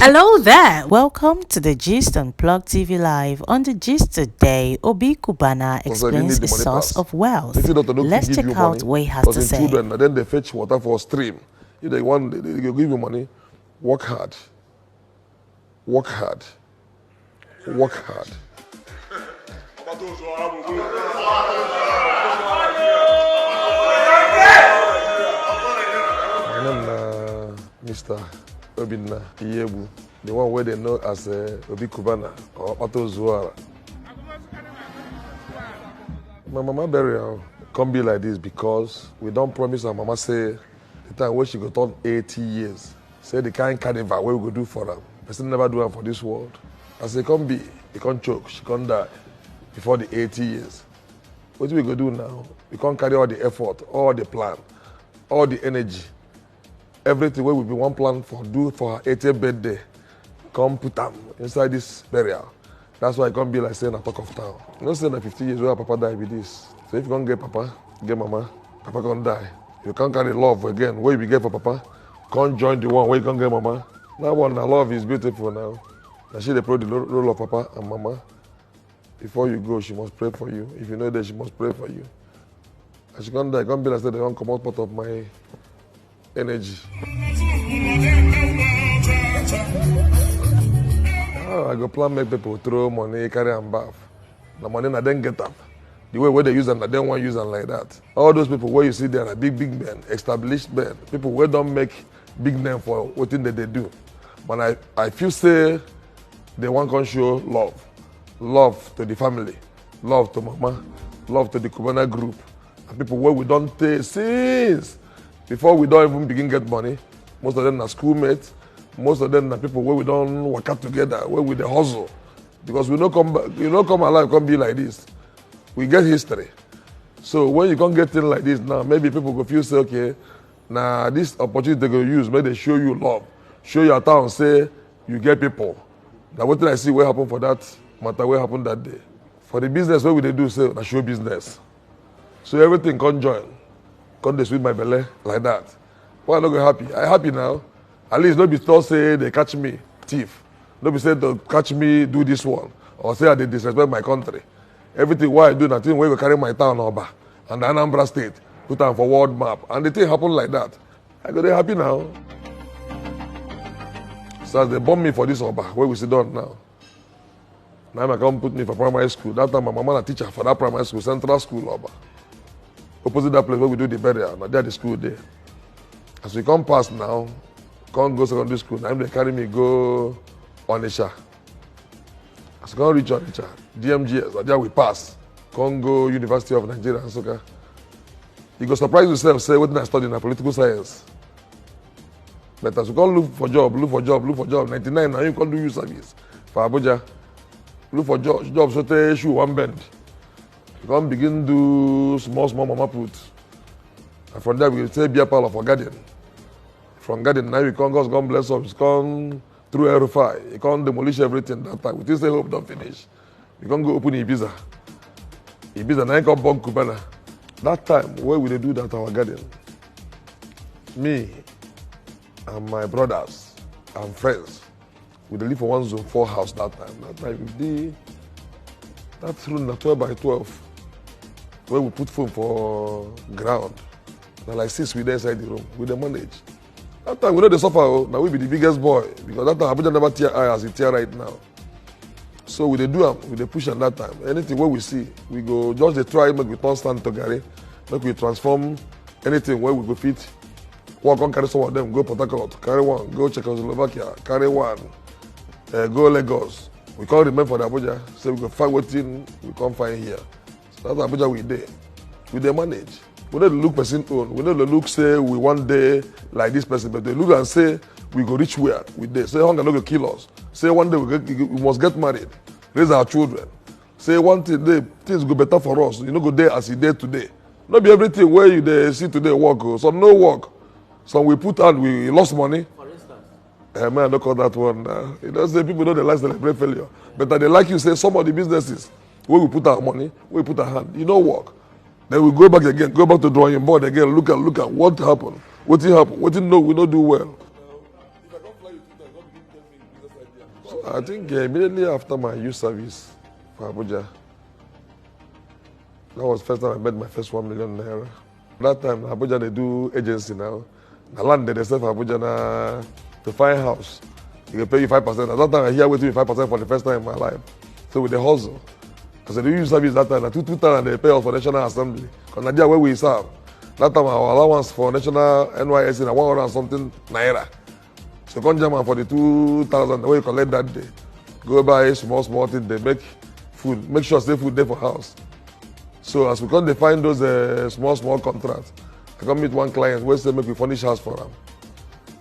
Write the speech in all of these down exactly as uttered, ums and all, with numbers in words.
Hello there. Welcome to the Gist on Plug T V Live. On the Gist today, Obi Kubana explains the source of wealth. Let's check out what he has to say. Children, na dem dey fetch water for stream. If they want, they, they go give you money. Work hard. Work hard. Work hard. My name na Mister Obinna Iyebu, the one wey dem know as, eh, Obi Kubana or Pato Zuara. My mama burial come be like this because we don promise our mama say the time wey she go turn eighty years, say the kind carnival wey we go do for am, person never do am for this world. As e come be, e come choke, she come die before the eighty years. Wetin we go do now? We come carry all the effort, all the plan, all the energy, everything wey we bin wan plan for do for her eightieth birthday, come put am inside this burial. That's why e come be like say na talk of town. You know say na fifty years wey her papa die be this. So if you come get papa, get mama, papa come die, you come carry love again wey you be get for papa, come join the one wey you come get mama. That one na love is beautiful now. Na she dey play the ro-, role of papa and mama. Before you go, she must pray for you. If you no dey, she must pray for you. As she come die, come be like say dem wan comot part of my energy. Ah, I go plan make people throw money, carry am baff. Na money na dem get am. The way wey dem use am, na dem wan use am like that. All those people wey you see there na big, big men, established men, people wey don make big name for wetin dem dey do. But I, I feel say dem wan come show love. Love to the family, love to mama, love to the Cubana group, and people wey we don tey since before we don even begin get money. Most of them na schoolmates. Most of them na people wey we don waka together, wey we dey hustle. Because we no come ba-, you no come alive, come be like this. We get history. So when you come get thing like this now, maybe people go feel say, okay, na this opportunity dem go use, make dem show you love, show your town say you get people. Na wetin I see wey happen for that matter wey happen that day. For the business wey we dey do, say na show business. So everything come join, come dey sweet my belle like that. Why I no go happy? I happy now. At least no be talk say dem catch me thief. No be say dem catch me do this one or say I dey disrespect my country. Everything wey I do na thing wey go carry my town Oba and Anambra State, put am for world map. And the thing happen like that. I go dey happy now. So as dem born me for this Oba wey we sit down now, na im I come put me for primary school. That time my mama na teacher for that primary school, Central School Oba. Opposite that place wey we do the burial, na there the school dey. As we come pass now, come go secondary school, na im dem carry me go Onitsha. As we come reach Onitsha, D M G S, na there we pass. Come go University of Nigeria, Nsukka. You go surprise yourself, say wetin I study na political science. But as you come look for job, look for job, look for job, ninety-nine na you come do youth service for Abuja. Look for job, job so tey shoe wan bend. You come begin do small, small mama put. And from there, we go say beer parlor for garden. From garden, now we come, God come bless us, come through L five. You come demolish everything that time. We think say hope don finish. We come go open Ibiza. Ibiza, now you come born Cubana. That time, where we dey do that our garden, me and my brothers and friends, we dey live for one zone four house that time. That time, we dey, that room na twelve by twelve, where we put phone for ground. Na like six we dey inside the room. We dey manage. That time, we no dey suffer o. Na we be the biggest boy because that time Abuja never tear eye as e tear right now. So we dey do am, we dey push am that time. Anything wey we see, we go just dey try make we turn sand to garri, make we transform anything wey we go fit. Work come carry some of them go Port Harcourt, carry one go Czechoslovakia, carry one, eh, go Lagos. We come remain for the Abuja, say we go find wetin we come find here. So that's Abuja we dey. We dey manage. We no dey look person own. We no dey look say we wan dey like this person, but dey look and say we go reach where we dey. Say hunger no go kill us. Say one day we, get, we must get married, raise our children. Say one thing day, things go better for us. You no go dey as e dey today. No be everything wey you dey see today work o. Some no work. Some we put hand, we lost money. For instance? Eh, man, no call that one now. You know say people no dey like celebrate failure. But I dey like you say some of the businesses wey we put our money, we put our hand, e no work. Then we go back again, go back to drawing board again, look at, look at what happen, wetin happen, wetin no, we no do well. If I come fly you two times, don't begin tell me. I think uh, immediately after my youth service for Abuja, that was first time I made my first one million naira. That time, Abuja, they do agency now. The land they dey sell for Abuja na to find house. They go pay you five percent. At that time, I hear wetin be five percent for the first time in my life. So with the hustle, I said, "Do you service that time? Na two two thousand they pay us for National Assembly. Because Nigeria where we serve. That time, our allowance for National N Y S C na one hundred and something naira. So come jam am for the two thousand wey you collect that day. Go buy small small thing, they make food. Make sure say food there for house." So as we come dey find those uh, small small contracts, I come meet one client wey say make we furnish house for am.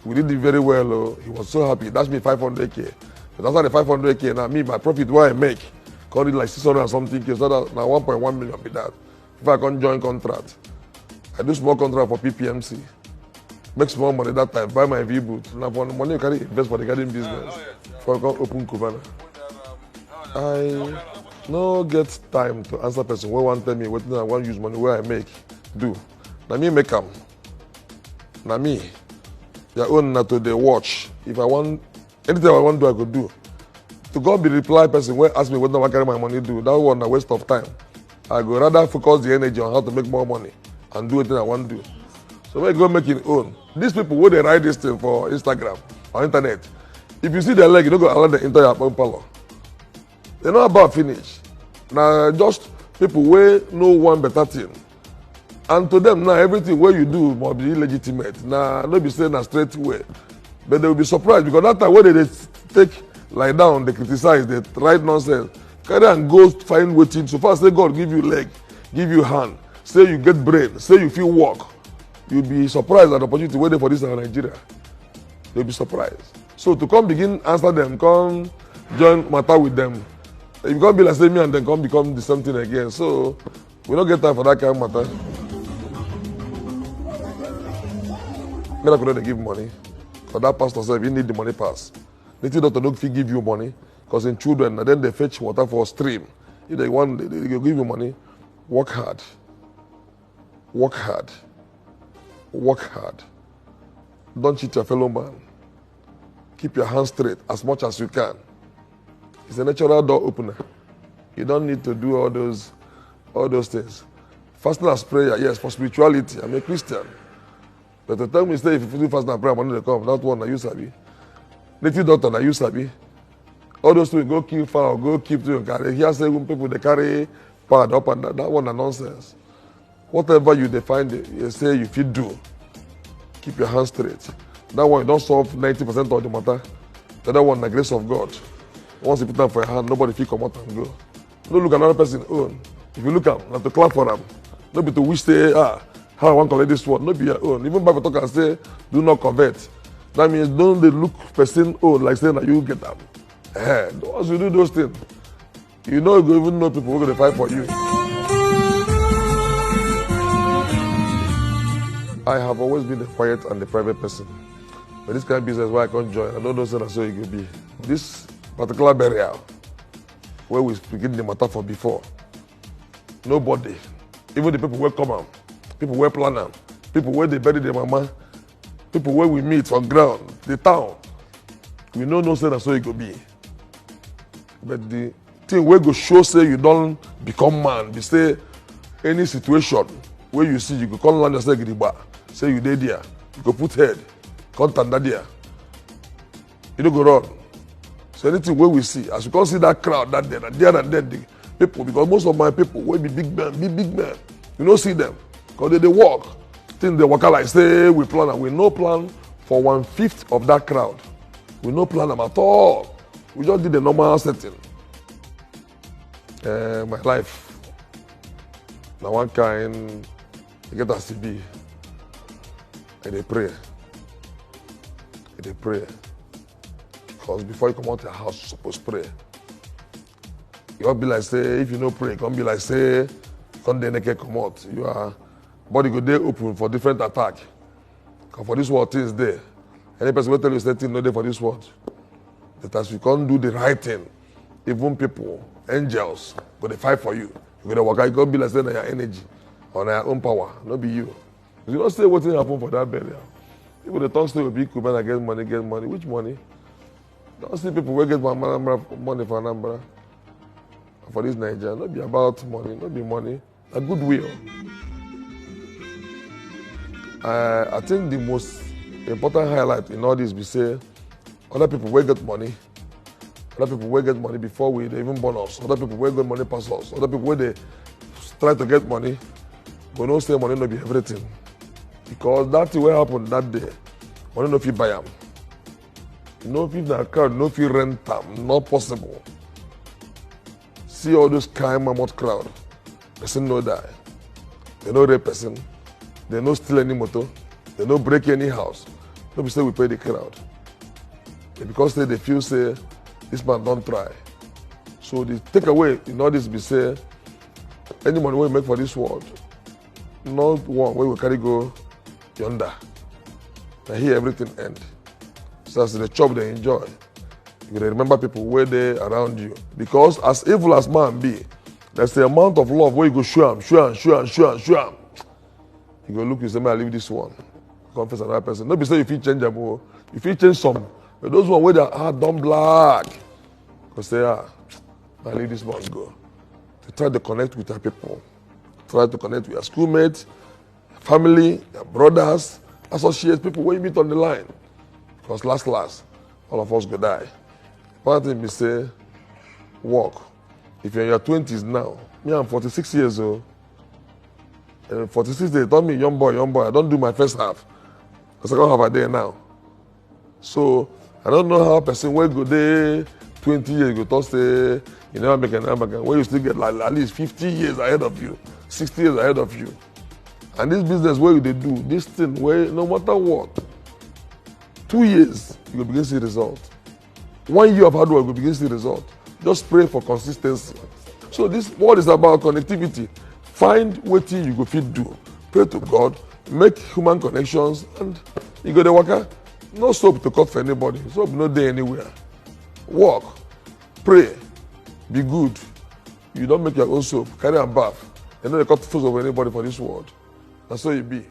We did it very well. Oh. He was so happy. That's me five hundred k. But after the five hundred k, now me, my profit, what I make, come reach like six hundred and something k. So that now one point one million be that. If I can join contract, I do small contract for P P M C. Make small money that time, buy my V boot. Now for the money you carry invest for the garden business. For come open Cubana. I no get time to answer person wey wan tell me wetin I wan use money wey I make do. Na me make am. Na me. Your own na to dey watch. If I wan, anything I wan do, I go do. To God be the reply person wey ask me wetin I wan carry my money do. That one na waste of time. I go rather focus the energy on how to make more money and do wetin I wan do. So make go make him own. These people wey dey write this thing for Instagram or internet, if you see their leg, you no go allow them enter your own parlor. They no about finish. Na just people wey no want better thing. And to them now, everything wey you do must be illegitimate. Na no be say na straight way. But they will be surprised because that time wey they dey take lie down, they criticize, they write nonsense, carry and go find wetin. So far say God give you leg, give you hand, say you get brain, say you fit work, you be surprised at the opportunity wey dey for this our Nigeria. You'll be surprised. So to come begin answer them, come join matter with them, you come be like say me and them come become the same thing again. So we don't get time for that kind of matter. Miracle no dey give money. For that pastor sef, he need the money pass. Native doctor no fit give you money because in children, na then they fetch water for stream. If they want, they, they go give you money. Work hard. Work hard. Work hard. Don't cheat your fellow man. Keep your hands straight as much as you can. It's a natural door opener. You don't need to do all those all those things. Fasting as prayer, yes, for spirituality. I'm a Christian. But to tell me, say, if you do fasting and prayer, money dey come, that one na you sabi. Native doctor na you sabi. All those things go kill fowl, go keep to your carry. Here say when people they carry pad up and down. That one na nonsense. Whatever you dey find, you say you fit do. Keep your hands straight. That one you don solve ninety percent of the matter. The other one na grace of God. Once you put am for your hand, nobody fit comot and go. No look another person own. If you look am, na to clap for am. No be to wish say, ah, how I wan collect this one. No be your own. Even Bible talk am say, do not covet. That means don't dey look person own like say na you get am. Eh, once you do those things, you no go even know people wey go dey fight for you. I have always been a quiet and a private person. But this kind of business where I come join, I don't know say na so e go be. This particular burial, where we begin the matter for before, nobody, even the people wey come am, people wey plan am, people wey dey bury the mama, people wey we meet for ground, the town, we no know say na so e go be. But the thing wey go show say you don become man be say any situation wey you see, you go come land yourself gidigba, say you dey there, you go put head, come tanda there. You no go run. So anything wey we see, as you come see that crowd that day, na there and then the people, because most of my people wey be big men, big big men, you no see them, because they dey work. Things dey waka like say we plan am. We no plan for one fifth of that crowd. We no plan am at all. We just did the normal setting. Uh, my life na one kind, I get as e be. I dey pray. I dey pray. Because before you come out your house, you suppose pray. You all be like say, if you no pray, come be like say, come dey naked comot. You are, body go dey open for different attack. Because for this world, things dey. Any person wey tell you say thing no dey for this world, that as you come do the right thing, even people, angels, go dey fight for you. You go dey waka, you come be like say na your energy or na your own power, no be you. You no say wetin happen for that burial. People dey talk say Obi Cubana get money, get money. Which money? Don see people wey get Anambra money for Anambra, for this Naija. No be about money, no be money. Na goodwill. I, I think the most important highlight in all this be say other people wey get money, other people wey get money before we dey even born us, other people wey get money pass us, other people wey dey try to get money, go know say money no be everything. Because that thing wey happen that day, money no fit buy am. You know, if na crowd, no fit rent am, not possible. See all those kind mammoth crowd, person no die. They no rape person. They no steal any motor. They no break any house. No be say we pay the crowd. They, because say they feel say this man don try. So the takeaway in all this be say any money wey you make for this world, not one wey go carry go yonder. Na here everything end. So as they chop, they enjoy. You go dey remember people wey dey around you. Because as evil as man be, there's the amount of love wey you go show am, show am, show am, show am, show am. You go look, you say, "Man, I leave this one." Come face another person. No be say you fit change am o. You fit change some. But those one wey their heart don black, go say, "Ah, I leave this one go." To try to connect with your people. Try to connect with your schoolmates, family, your brothers, associates, people wey you meet on the line. Because last, last, all of us go die. Important thing be say, work. If you're in your twenties now, me, I'm forty-six years old. And forty-six, they tell me, "Young boy, young boy, I don't do my first half." The second half I dey now. So I don't know how person wey go dey twenty years go talk say you never make am, never make am, when you still get like at least fifty years ahead of you, sixty years ahead of you. And this business wey you dey do, this thing wey, no matter what, two years, you go begin see result. One year of hard work, you go begin see result. Just pray for consistency. So this world is about connectivity. Find wetin you go fit do. Pray to God, make human connections, and you go dey waka. No soap to cut for anybody. Soap no dey anywhere. Work, pray, be good. You don make your own soap, carry am baff. Dem no dey cut soap for anybody for this world. Na so e be.